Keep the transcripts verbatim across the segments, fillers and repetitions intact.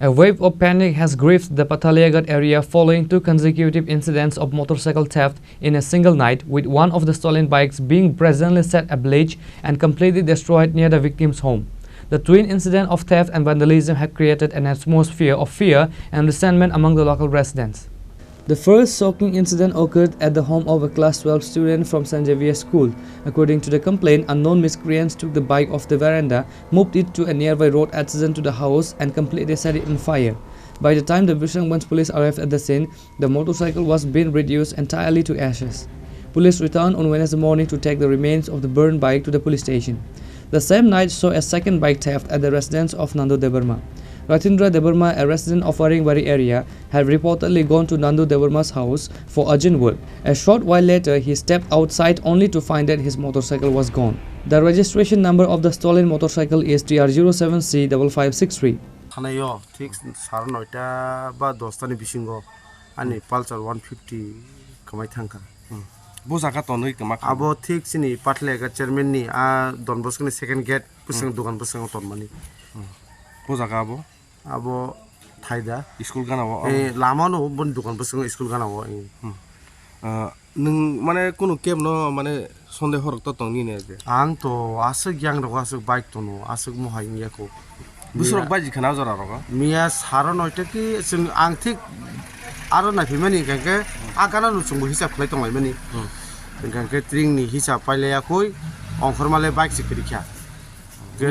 A wave of panic has gripped the Pathaliaghat area following two consecutive incidents of motorcycle theft in a single night, with one of the stolen bikes being brazenly set ablaze and completely destroyed near the victim's home. The twin incident of theft and vandalism had created an atmosphere of fear and resentment among the local residents. The first shocking incident occurred at the home of a class twelve student from Saint Xavier School. According to the complaint, unknown miscreants took the bike off the veranda, moved it to a nearby road adjacent to the house, and completely set it on fire. By the time the Bisramganj police arrived at the scene, the motorcycle was being reduced entirely to ashes. Police returned on Wednesday morning to take the remains of the burned bike to the police station. The same night saw a second bike theft at the residence of Nandu Debbarma. Ratindra Debbarma, a resident of Waringbari area, had reportedly gone to Nandu Debbarma's house for urgent work. A short while later, he stepped outside only to find that his motorcycle was gone. The registration number of the stolen motorcycle is T R zero seven C double five six three. Thanaio thik saro noita ba dosta ni bisingo ani Pulsar one fifty kwmai thangkha. Bo jaga tonwi kwma kha. Abo thik chini Pathlaga chairman ni a Don Bosco ni second gate bwswng dogan bwswngo tonmani. Bo jaga abo? Abo thaida. School gana o? Eh, lama no bon dogan bwswngo school gana o, eh. Ah, nwng mane kunu keb no mane sonde horok to tong nini je? Ang to aswk yang rogo aswk bike tono, aswk mohai wngya kho. Bwswrok bai jikha na jora rogo? Miya saro noita ki chwng ang thik aro naiphaimani hwnkha khe a gana no chwngbo hisab khlai tonglaimani. Hwnkha khe tring ni hisab pailaiya khoi, ongkhorma le bike se kwrwi kha. Ke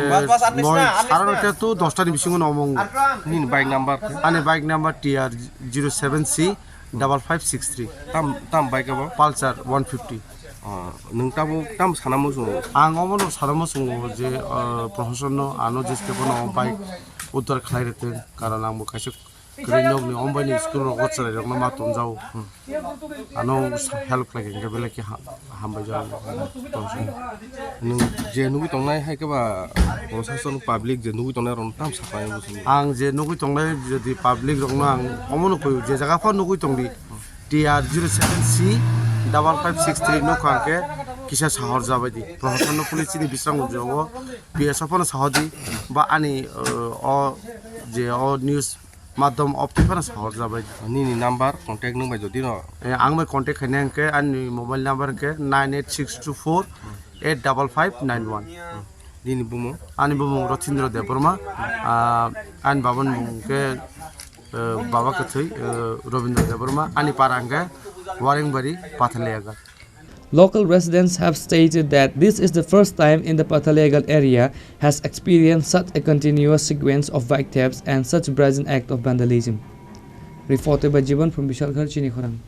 noi saro noita to dosta ni bisingo no omo wngo. Nini bike number khe? Ani bike number T R zero seven C double five six three. Tam, tam bike abo? Pulsar one fifty. Ah, nwng tabuk tam sana muchungo? Ang omono sana muchungo je, ah, prohasonno ano jeste phano bike uddar khlai rwtwng, karon ang bo kaisa kwrwi nokni ombaini school rogo chwrairokno ma tonjao. Ano help khlai khe belai khe ha-, hambai jao. Nwng je nugwi tongnai hai khe ba prosason public je nugwi tongnai rok tam sapai muchungo? Ang je nugwi tongnai jodi public rokno ang omono koi je jaga pha nugwi tongdi, T R zero seven C double five six three nokha hwnkhe kisa sahor jabaidi. Prohasonno police chini bisrango jogo P S O phano sahodi ba ani, uh, o je o news madhyam of tei phano sahor jabaidi. Nini number contact nwng bai jodi no? Eh, ang bai contact khaina hwnkhe ani mobile number hwnkhe nine eight six two four eight double five nine one. Nini bumung? Ani bumung Rothindra Debbarma, ah, ani babani bumung hwnkhe eh, Baba Kwthwi, eh, Robindra Debbarma, ani para hwnkhe Waringbari, Pathaliaghat. Local residents have stated that this is the first time in the Pathaliaghat area has experienced such a continuous sequence of bike thefts and such brazen act of vandalism. Reported by Jiban from Bishalgarh, Chinikhorang.